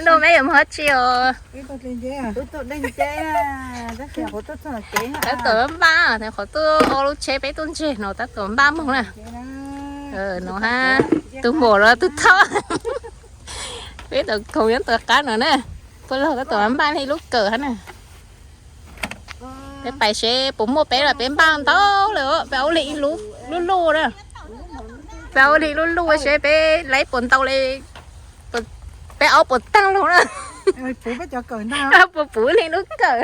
No peb yuav mus dab tsi os? Tab tom npaj, qhov tuaj ua lub tsheb peb tuaj ntseg no tab tom npaj mus na. No hab, tus muam los tus thauj. Peb tau khoom nyob tom qab no na. Puab laug tab tom npaj li lub kawm hab na. Peb pais seb puas muaj peb los peb npaj ntau lawm, peb aub li ib lub luj luj na. Peb aub li lub luj seb peb laib puas ntau li, peb aub puas taag lug na. Puas puv li lub kawm.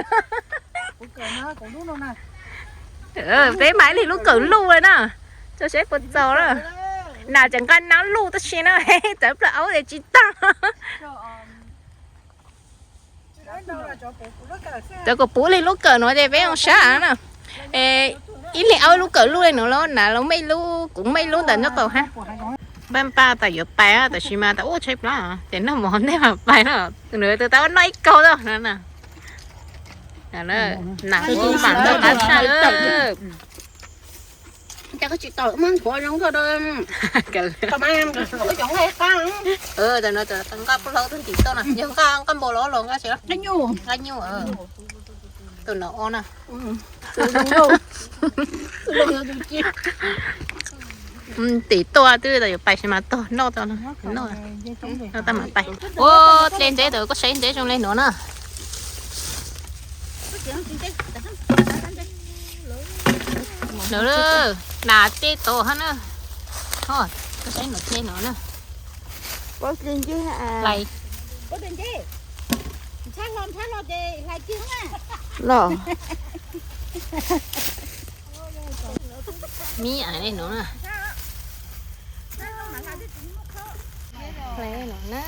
Peb npaj li lub kawm luj na, tso seb puas txaus na. Nas tseem nqa nab luj tab sis na, txawm plaub aub ces tsis taag. Cov kuv puv li lub kawm no ces peb zoo sab na. Ib leeg aub lub kawm luj li no los nas los mej lub, kuv mej lub ntawm nyob tau hab. Npaj npaj tas yuav pais tab sis mas tas ub tshaib plab ces noj mov ntej mas pais na. Nws tus tau noj ib kaug lawm na. Nas ua vam noj qab tshaj lawm. Tam no nqa puj hlauv tus ntim toj na, yog nqa nqaj npua los los nqa tsis, nqa nyuj, tus no o na. Tim tuaj twb yuav pais sis mas tog noj tau no, noj tag mam pais. Ua dle ntsev tau koj saib ntsev zoo li no na. Lawm, nas tej tod hab na. Koj saib no tej no na. Los. Mib ais li no na. Hlais no na.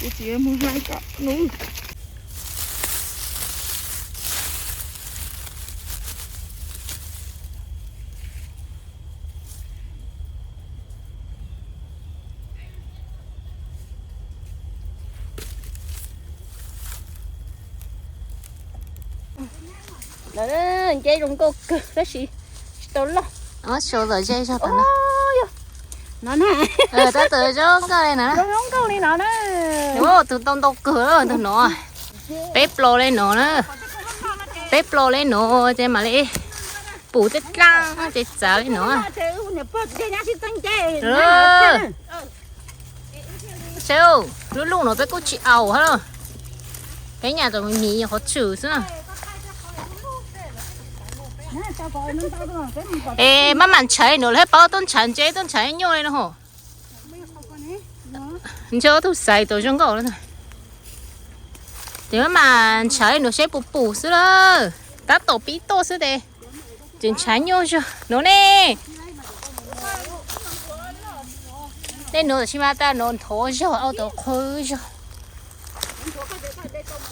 Kuv txiv mus hlais kom nub. Lawv nceb zoo nkauj kawg tab sis tsis tau loj. Ob sau lawm ze zog tam no. Tab tom zoo nkauj li no. Zoo nkauj li no na. Tus ntau ntau kawg ntag no. Peb plo li no na. Peb plo li no ces mam li pum tej dlaab ces txav li no. Saib, lub luj no peb kuj tsis aus hab. Peb nyam tau miv qhov tshwm xwb na. Es maj mam ntshav li no lawm, paub tuaj ntshav ntse tuaj ntshav nyuj li no hos. Ntshe ob tug xaiv tau zoo nkauj lawm. Ces maj mam ntshav li no seb puas pum xwb lawm. Tab tom pib tuaj xwb tes tseem ntshav nyuaj zog no ne. Tej nuav tam sim mas tas nuav nthov zog, au tau qhwv zog.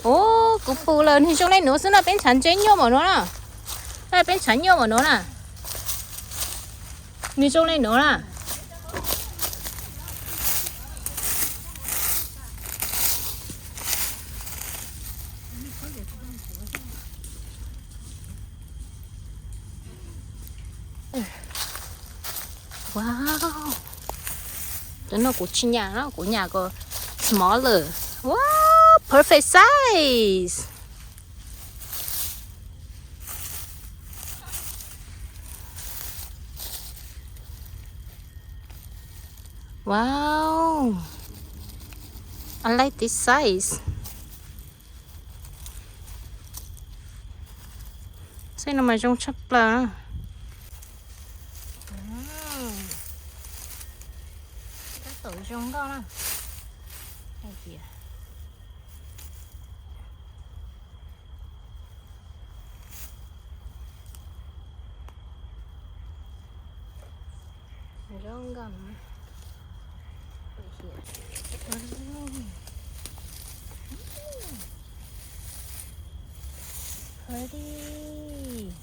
Ua, kuv pum lawm, nwg zoo le nuav xwb na, peb ntshav ntse nyuaj mam nuav na. Peb ntshav nyuaj mam nuav na. Nwg zoo le nuav na. Wow. Cov no kuv tsis nyam na, kuv nyam kom smaller. Wow, perfect size. Wow. I like this size. Xwb no mas zoo tshaj plaws. Tab tom zoo nkauj na. Hais tias zoo nkauj no. Pretty.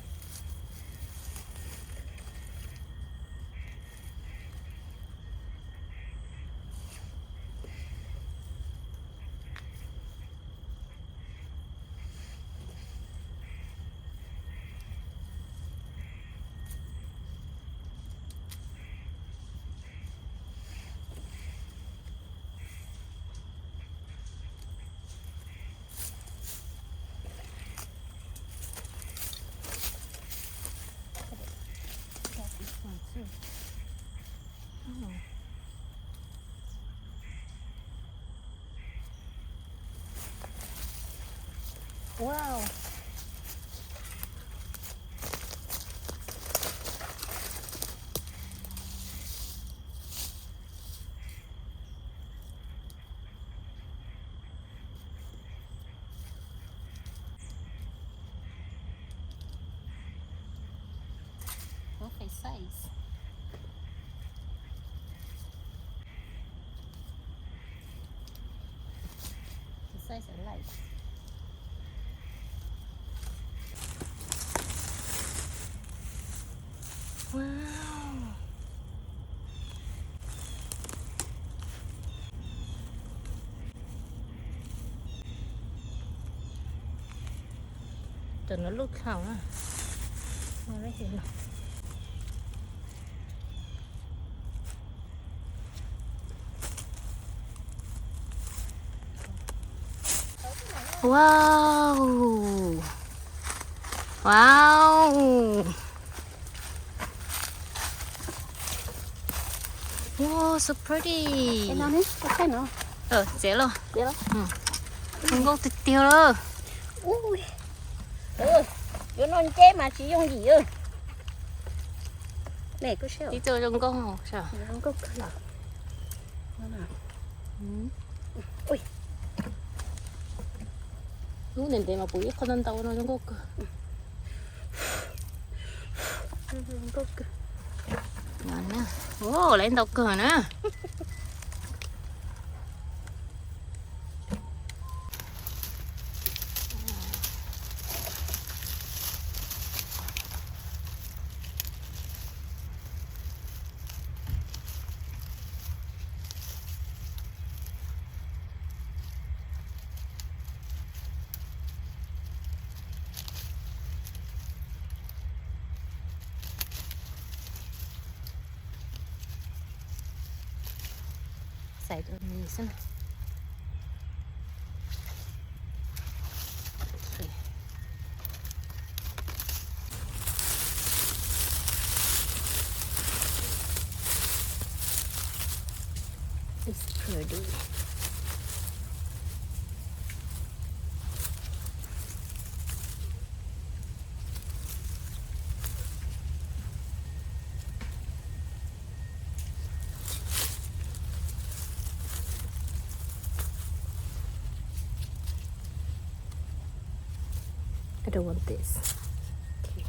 Wow. Perfect size. The size I like. Wow. Cov no lub thaum na. Wow. Wow. Wow, so pretty. Txiav los. Zoo nkauj tiag tiag lawm. Yuav no nceb mas tsis yooj yim. Tib tug zoo nkauj. Lub ntev ntev mas pum ib qho ntau ntau no zoo nkauj kawg. Lawv ntau kawg na. Xaiv tus me xwb na. It's pretty. I don't want this. Okay.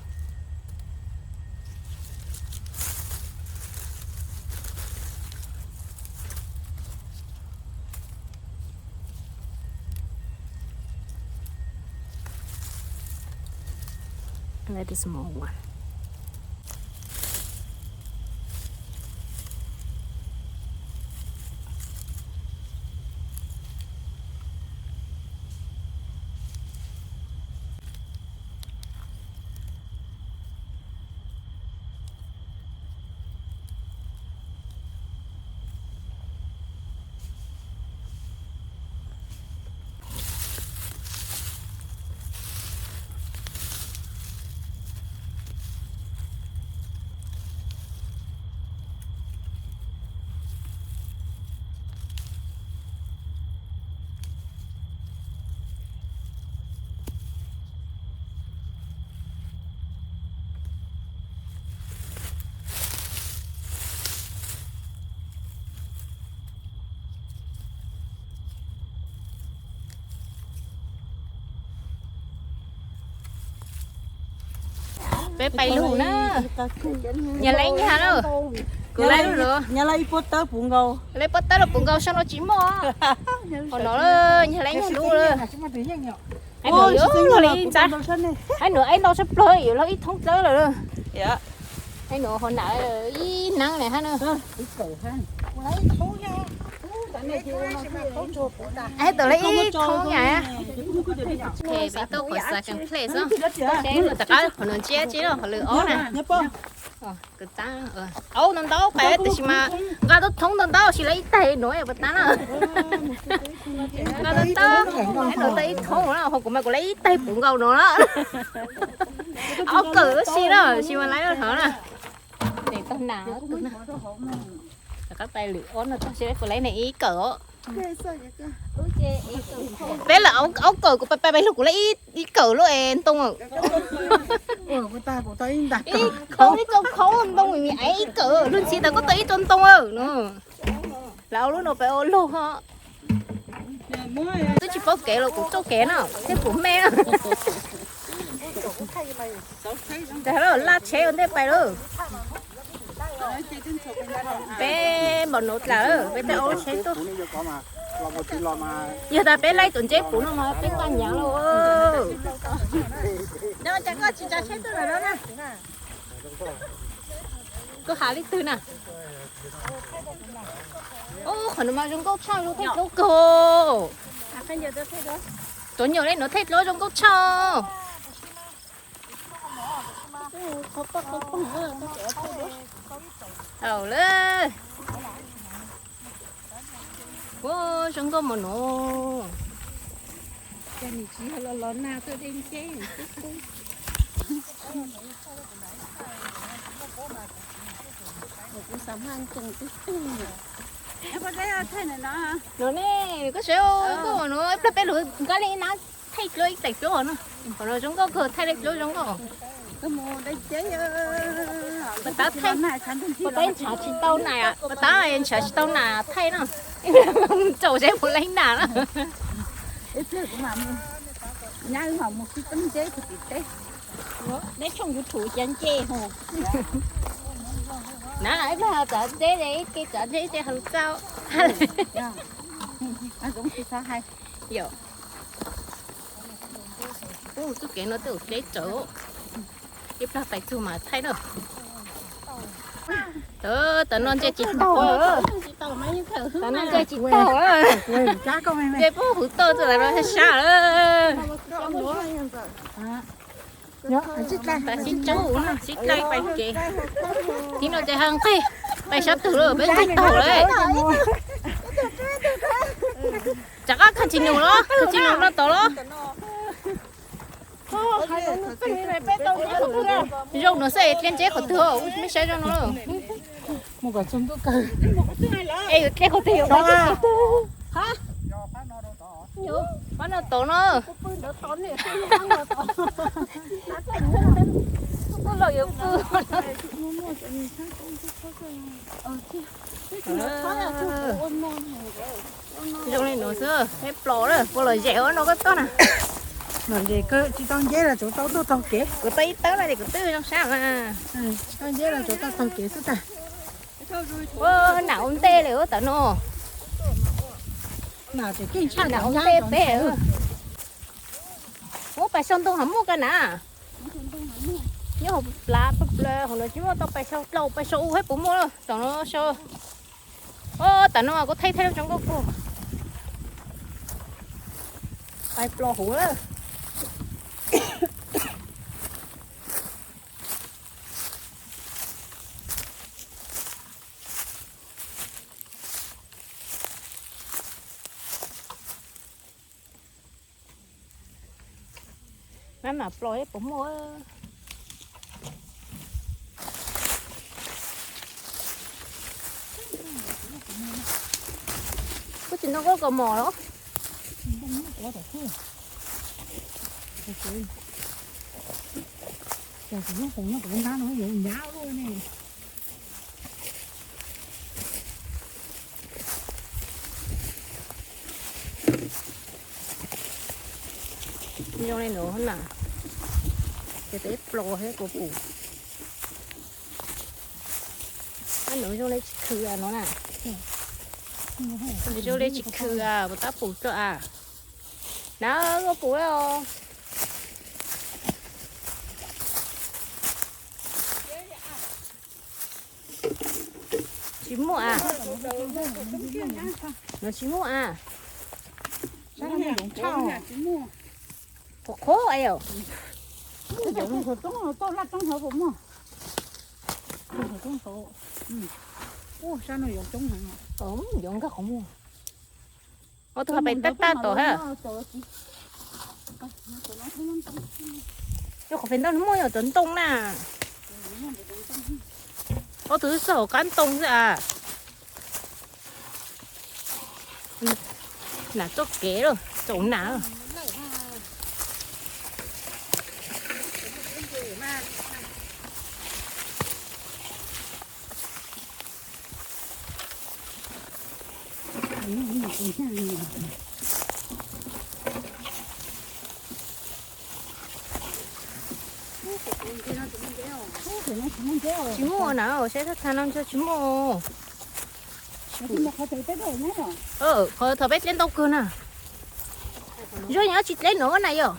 I like the small one. Peb pais lug na. Nyag leb nyag na. Kuv leb lub lawm. Nyag leb ib pob tawb puv nkaus. Leb pob tawb los puv nkaus, sab no tsis muaj. Hos no nyag leb nyag dub lawm. Hais nua, hais nua ib ntau sab plawg yuav luag ib thoob dlawb lawm. Hais nua ho nam ib neeb ne hab na. Hais tau lawv ib thoob yam. Peb tau qhov second place xwb. Rov qab qhov nus ntsiab tsib lawm, qhov lwm ob na. Aub ntau ntau pais tab sis mas nqa tau thoob ntau ntau sis lawv ib taig nuav puas tag na. Nqa tau ntau, nqa tau ib thoob na, ho kuv mas kuv lawv ib taig puv nkaus no na. Aub kawm tab sis na, sis mas lawv hnov na. Tau na, rov qab pais lwm ob no tag seb puas lawv ne ib kawm os. Peb lawm aub kawm kuv pais pais lug kuv lawv ib kawm lub es ntoo. Ib tau ib tau khaub ntoo me me ib kawm lug ntxiv tas kuj tau ib tau ntoo no. Lawv aub lub no pais ua lug ho. Twb tsis paub kev los kuv txoj kev no thiab kuv me no. Laj tsheb ua ntej pais lawm. Peb npaum nuv dlawm peb tej aub tsheb tuaj. Yog tas peb laib tus ntses puv no mas peb nqa nyav lawm. Koj has li twg na? Qhov no mas zoo nkauj tshaj, zoo thaij dluab kawg. Cov nyuam li no thaij dluab zoo nkauj tshaj. Tau lawm. Ua zoo nkauj mus no. No ne, koj saib nkauj no ib plag peb lug nqa li na. Thaij dluab ib daim dluab no. Qhov no zoo nkauj kawg, thaij li dluab zoo nkauj. Pas tab thaij, pas tab ntshav tsis tau na, pas tab ntshav tsis tau na thaij no. Tsaus zeb mus leej na no. Neb tshooj YouTube ces nce hu. Na ib plag txav ntxeb, ib ke txav ntxeb ces hais txau. Yog. Txuj kev no twb ua deb tsawv. Ib plag pais txug mas thaij na. Tam no ntsia tsis taug, tam no ntsia tsis taug. Ntsia puag hauv toj txug tam no sab lawm. Sib dlaib, sib dlaib pais kev. Tib no ces ha nqig, pais sab twg lawm peb nqig taug lawm. Rov qab kha tsis num los, kha tsis num no tod los. Zoo no xwb, dlej ntse qhov twg, mej saib zoo no. Es dlej qhov twg, pab no tod no. Kuj los yuav pw. Zoo li no xwb, peb plos lawm, puas lom zem ua no koj toj na. Lom zem kawg, tsis tau nceb los tsuav tau tuaj taug kev. Kuv tau ib tawb no ces kuv twb zoo sab mas. Tsis tau nceb los tsuav tau taug kev xwb tag. Ua nam ua ntej lawm ua tam no. Nam ua ntej peb. Ua pais sau ntoo hov muaj koj na. Nyob hauv plab, hauv no tsis muaj, tau pais sau dlau, pais sau u thiab puas muaj lawm tam no sau. Ua tam no kuv thaij thaij zoo nkauj kawg. Pais plos huv lawm. Maj mam plos thiab puas muaj. Kuv tsis ntoo koj kaus mom los? Zoo li no na, ces peb plos thiab puas pum. Ab, nws zoo li tsis khw no na. Nws zoo li tsis khw, puas tab pum tso a. Na, koj pum os. Tsis muaj a. Nws tsis muaj a. Qhuav qhuav es. Yoov nkag qhov muag. Ua tus ha pais tab tag tom ha. Rau qhov pem ntau muaj yog cov ntoo na. Ua tus xwb hauv qab ntoo xwb a. Nam txoj kev lawm, txaus nam. Tsis muaj na, saib thaj thaj no ntshe tsis muaj. Qhov thaum peb dleb ntau kawg na. Zoo nyob tsis dleb no na yom.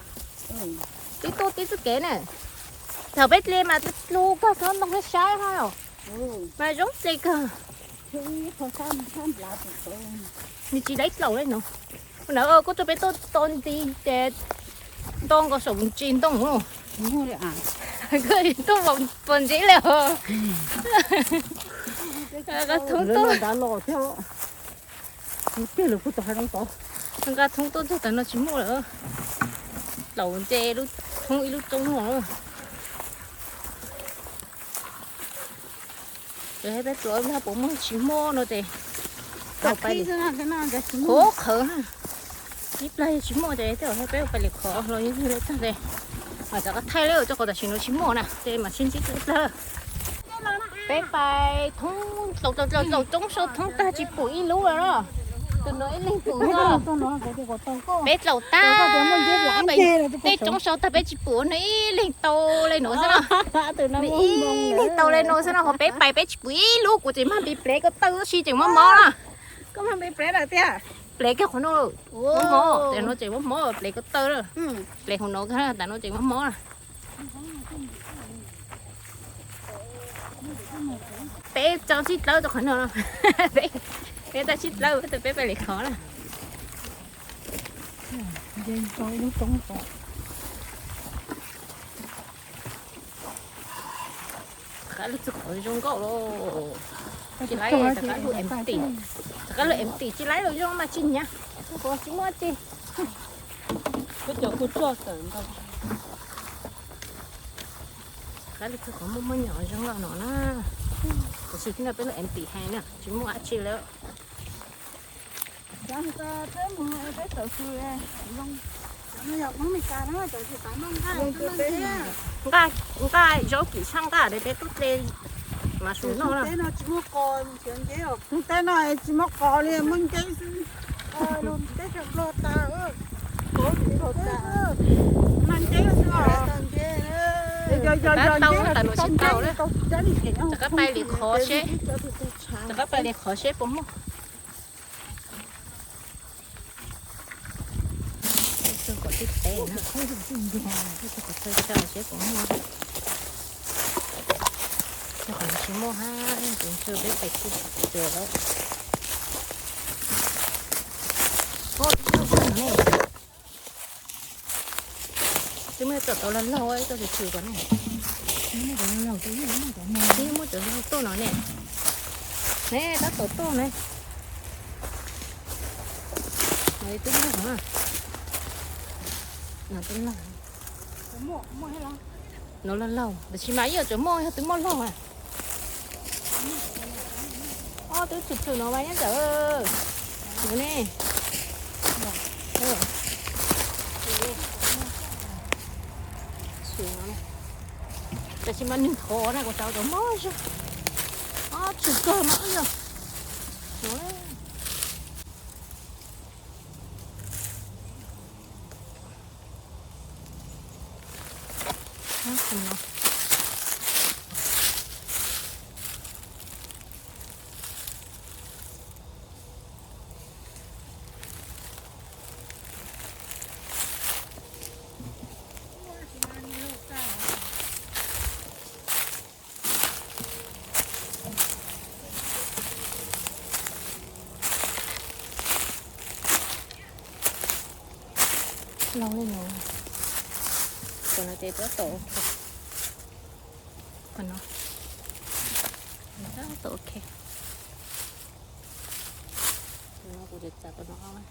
Twb tuaj tib txoj kev na. Thaum peb dleb mas dlub kawg xwb, ntoo saib saib na. Mas zoo dleb kawg. Nws tsis dleb dlaus li no. Na, koj tuaj peb tuaj to nti ces nto nkaus saum ntsis ntoo. Koj tuaj pom ntsib li os. Nqa thoob tuaj. Nqa thoob tuaj txog tas no tsis muaj lawm. Tlaus nce thoob ib lub roob no. Ces peb pluav ib plag puas muaj tsis muaj no ces qhuav qhawv. Ib plag yog tsis muaj ces tej zaum peb ua pais liam khov los yog li tag ces mam rov qab thaij li, rau qhov tam sim no tsis muaj na ces mam sib ntsib ib plag. Peb pais thoob dlaus dlaus dlaus roob sau thoob tag tsis pom ib lub lawm. Tus no ib leeg pom. Peb dlaus tag, tej roob sau tag peb tsis pom, nws ib leeg tau li no xwb no. Nws ib leeg tau li no xwb no, ho peb pais peb tsis pom ib lub, kuv tseem mag npi plev ko taw tab sis tseem mob mob na. Plev kiag qhov no, mob mob, tam no tseem mob mob plev ko taw lawm. Plev hauv no tas no tseem mob mob na. Peb tau sib dlawb rau qhov no, peb tau sib dlawb, peb pais liam khov na. Rov qab lub txog qhov zoo nkauj lauj. Tsis laib, rov qab lub empty, rov qab lub empty tsis laib los zoo mas tsis nyab, tsis muaj tsi. Rov qab lub txog qhov muaj muaj nyuam zoo nkauj no na. Tiam sis tib no peb lub empty heev na, tsis muaj dab tsi li. Nqa, nqa zaub kim sab nqaj, peb tub dle mas su noj na. Teb no tsis muaj qos li, muaj nceb xwb. Rov qab pais liam qhov seb, rov qab pais liam qhov seb puas muaj. Txog qhov tib peb na, txog qhov txog txog seb puas muaj. Txog qhov tsis muaj hab, ces peb pais txog lawm. Twb muaj cov tau laug laug, ib tug tshwm tshwm ko ne. Twb muaj cov laug tuaj no ne. Ne, tab tom tuaj ne. No twb laug na. No twb laug. No laug laug, tab sis mas ib yam cov muaj yog twb muaj laug a. Ob, twb tshwm tshwm no mas nyob ntawm no ne. Tshwm no ne. Tab sis mas nws thov na, kuv xav tau mob zog. Ob, tshwm kawg mas yog. Laug li no. Qhov no ces tab tom ok. Qhov no tab tom ok. Qhov no kuv txav qhov no.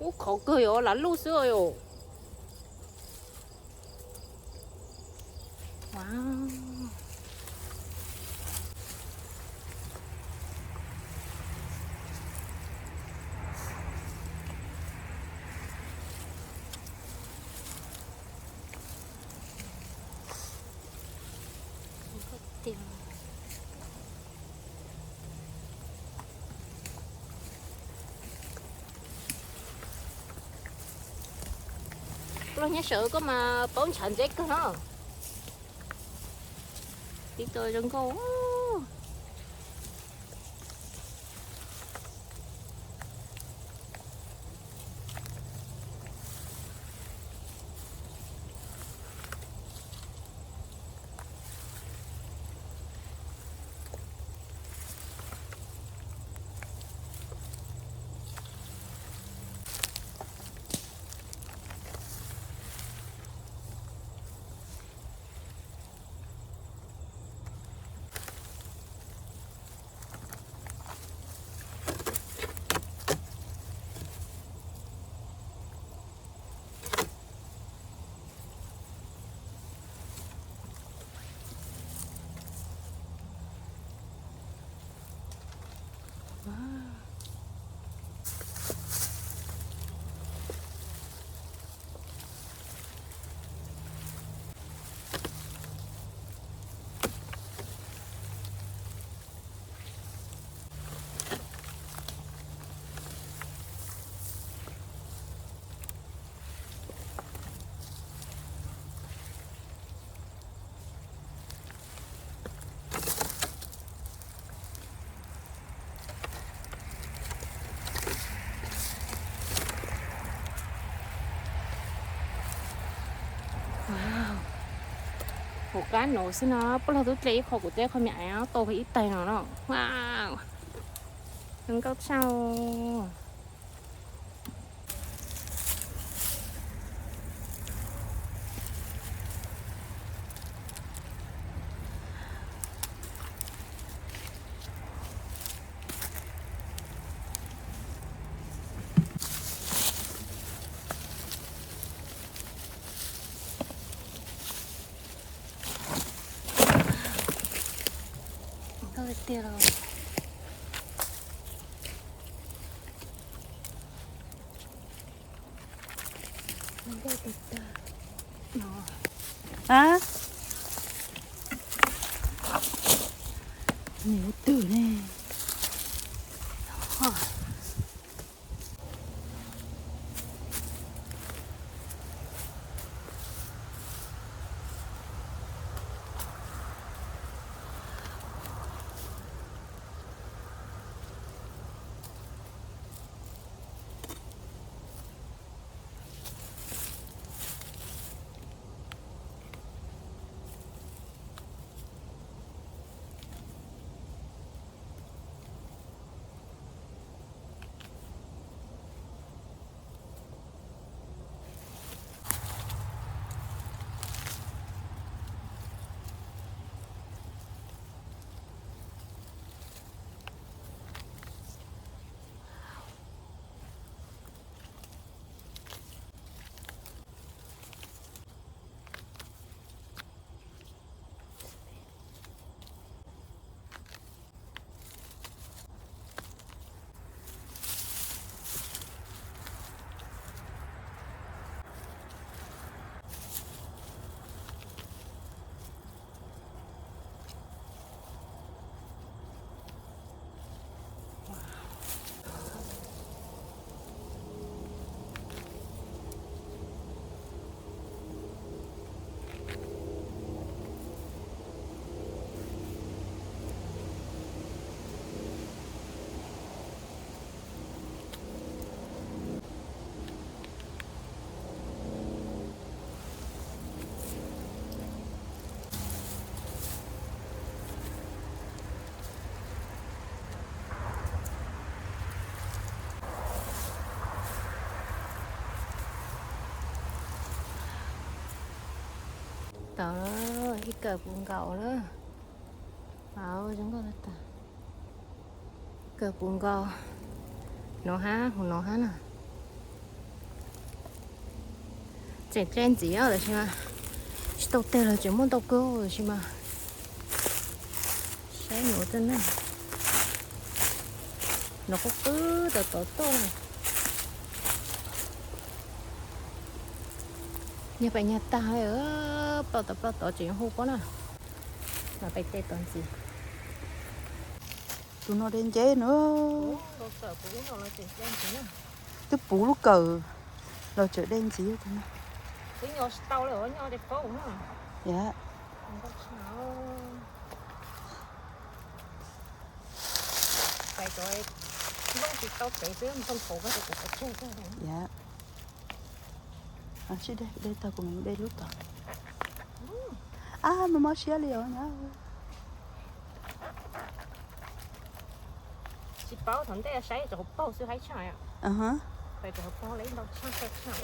Ub, qhov kawg yog lam luj xwb os yom. Nyob sawv koj mas paub ntshav ntseb kawg no. Tib tug zoo nkauj. Hauv qab no xwb no, puab lug tub dle ib qho kuv teb qho me aiv tau ib taig no no. Zoo nkauj tshaj. Tiag tiag los. A, nws twg ne? Tau, ib kawm puv nkaus lawm. Au, zoo nkauj tas. Kawm puv nkaus. No hab, hu no hab na. Tseem dlej ntxiv os, tab sis mas tsis tau teg los tseem muaj ntau kawg tab sis mas saib nuav tau na. Nov qub qwb tod tod tuaj na. Nyag pem nyag tag, ploj tod ploj tod tseem yuav hu pob na. Mas pem tej tod ntxiv. Tus no dej nceb na. Twb puv lub kawm los tseem dej ntxiv tus no. Kuv nyo tsis tau li, nyo ces paub na. Yam. Ntau tshaj. Pais cov nplooj tsis tau tev xwb, nplooj qhuav koj ces kuv pais tseg xwb. Yam. Sib de, de tag kuv mam de lub tod. Ab, mas mob siab li os nyab. Tsis paub, thaum ntej saib rau hauv paug xwb haib tshaj. Pais rau hauv paug li ntau tshaj tshaj.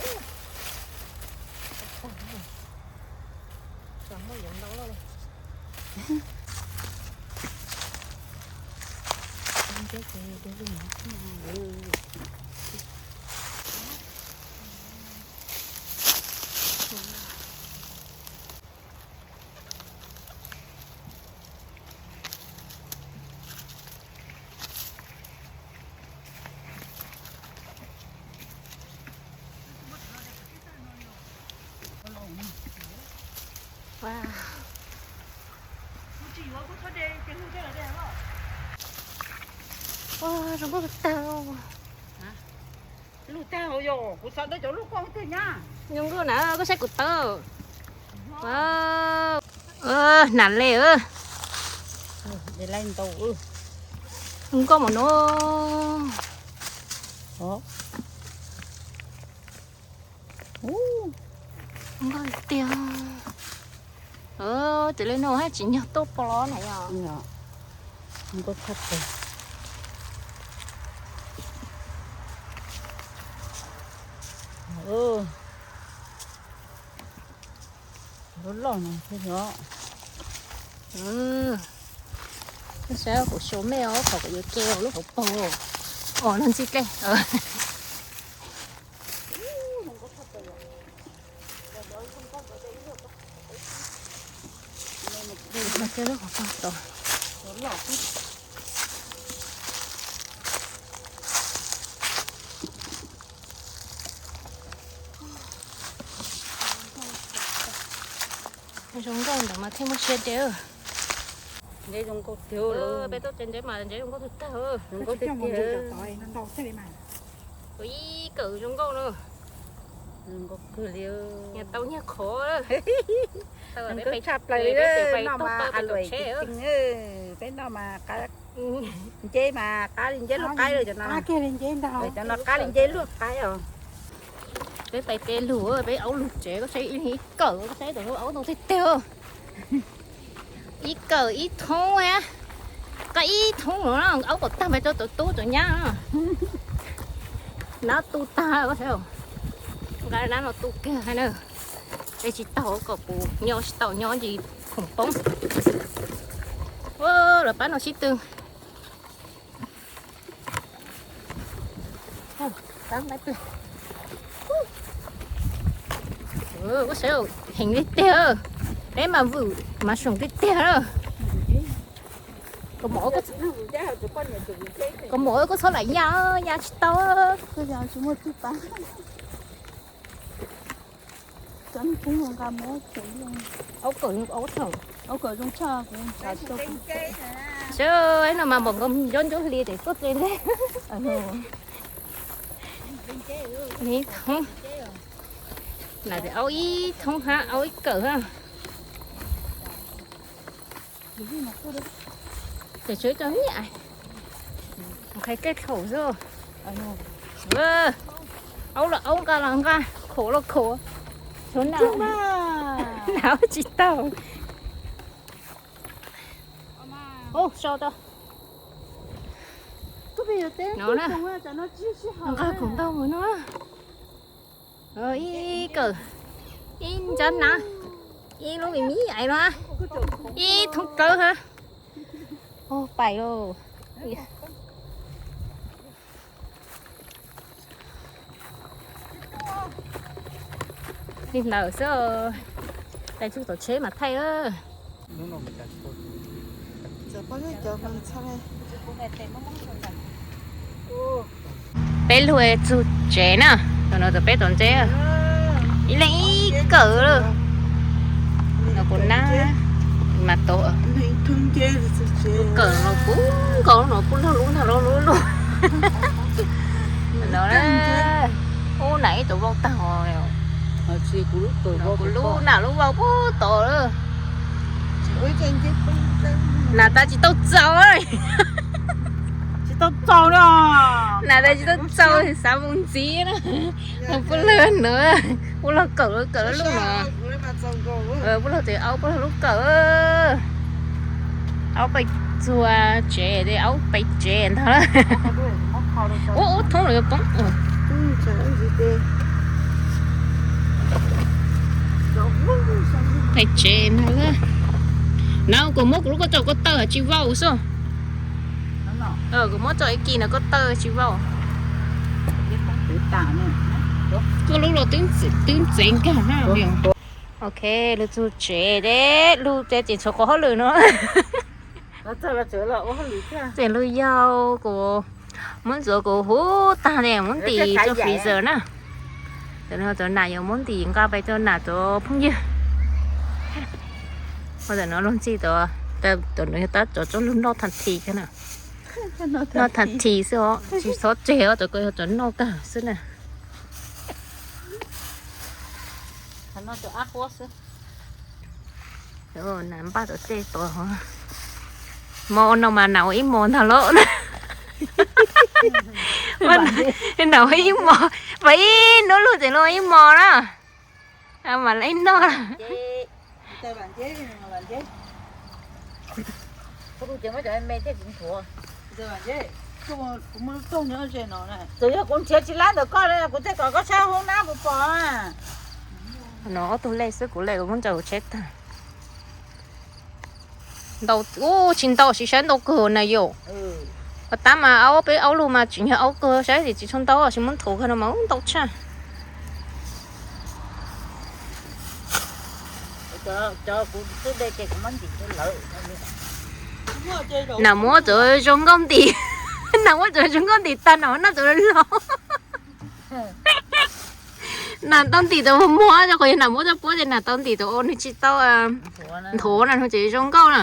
Tag, muaj yuav ntau loj li. Ua, zoo nkauj tag. Lug tag hauv yog kuv xav de cov lug koj tiag nyab. Zoo nkauj na, koj saib kuv tawb. Hnav le. Zoo nkauj mas no. Nkauj tiag. Ces li no haj tsis nyog tuaj pom los na yog. Nkauj tshaj plaws. Loj loj no thiab os. Saib kuv xyuas mej os, kom kuv yuav ke lub hauv paug os, no ntxij dlej. Zoo nkauj ntawd mas thiaj muaj siab de. Ntses zoo nkauj tiag. Peb tuaj tsev ntses mas ntses zoo nkauj tiag tiag. Zoo nkauj tiag tiag. Ua ib kawm zoo nkauj na. Zoo nkauj kawg li. Nyias tau nyias qhov. Zoo nkauj tshaj plaws li. Noj mas qab luam tsheb, peb noj mas qab, nceb mas qab li nceb luaj qaib li cov no. Cov no qab li nceb luaj qaib os. Peb pais pe lug, peb aub lug tsev, koj saib ib kawm, koj saib tus aub ntau tiag tiag. Ib kawm ib thoob, qab ib thoob no, aub kom tag pais rau tus tub tus nyab. Nab tu tag, koj saib, nqa nab no tu kiag na. Es tsis tau kom puas nyob, tsis tau nyob ntsis khoom poob. Lawv pab no sib tw. Ua saib heev li tiag, peb mas vwm mas soom tiag tiag. Kaus mom, kaus mom kuj txhob lam ya, ya tsis tau. Aub kawm, aub thaum, aub kawm zoo tshaj, kuv tsis tau. Seb no mas npaum nkaus ncuab ncuab hli tes tuaj tsev ntses. Ib thoob, aub ib thoob hab, aub ib kawm hab. Ces tsawv cov niam, qhais kej thaum xwb. Aub los aub, nqa los nqa, khaum los khaum, tshuav na, na tsis tau. Ub, so tau. No na, nqa khoom ntau mus no. Ib kawm, ib ntsab nab, ib lub me me ais no, ib thoob plawb hab. Pais lauj. Li ntawd xwb, tais tsuj tom tsheb mas thaij. Peb lug txug tsev na, tam no peb tom ntses, ib leeg ib kawm lawm. No kuv nab mas tau, kawm no kuv nkaus no kuj lug lub ntag lub lub. No, ub, na ib tug vau tag os. Kuv lub nam lub vau puag tod lawm. Nam tas tsis tau txaus. Tsis tau txaus na. Nam tas tsis tau txaus xav mus ntxiv na. Puab lawg no, puab lawg kawm kawm lub no. Puab lawg tes aub puab lawg lub kawm. Aub pais txuag tsev, aub pais tsev ntag. Ub, ub, thoob lawm yuav poob. Pais tsev ntag. Na kuv muab kuv lub ko tso ko taw tsis vau xwb. Kuv muab tso ib kis no ko taw tsis vau. Koj lub los twb ntxeev kawg na. Ok, lug txug tsev deb, lug tsev tseem tshuav quas hauj lwm no. Tseem lug yau kuv, muab ntxuav kuv huv tag ne, muab ntim rau freezer na. Cov no cov nam yuav muab ntim nqa pais rau nam cov phooj ywg. Ua ntawm no luag ntxhi, cov no yog tab cov tsob lug noj tag thi na. Noj tag thi xwb os, tsis txhob tseg os, cov ko yog cov noj kawg xwb na. Nas npaj tom tej tod. Hmo no mas nas ua ib hmo ntag lauj. Nas ua ib hmo, pab ib hnub lug tseem lug ib hmo na. Mam li noj. Tsuas yog kuv nrhiav tsis lab ntawm koj, kuv thiaj kom koj saib hoob nab puas pom. No ob tug lej xwb, kuv lej kuv muab ntsaws kuv tsheb tag. Ntau, ub, tsis ntau, tsis saib ntau kawg na yom. Pas tab mas aub, peb aub lug mas tseem yog aub kawg, saib tsis tshua ntau, tsis muab nthuav kawg no mas ub ntau tshaj. Nas muab cov zoo nkauj ntim, nas muab cov zoo nkauj ntim tag, nas noj cov laus. Nas tau ntim tau muag, rau qhov yog nas muab cov puab ces nas tau ntim tau, nws tsis tau nthuav na, nws tseem zoo nkauj na.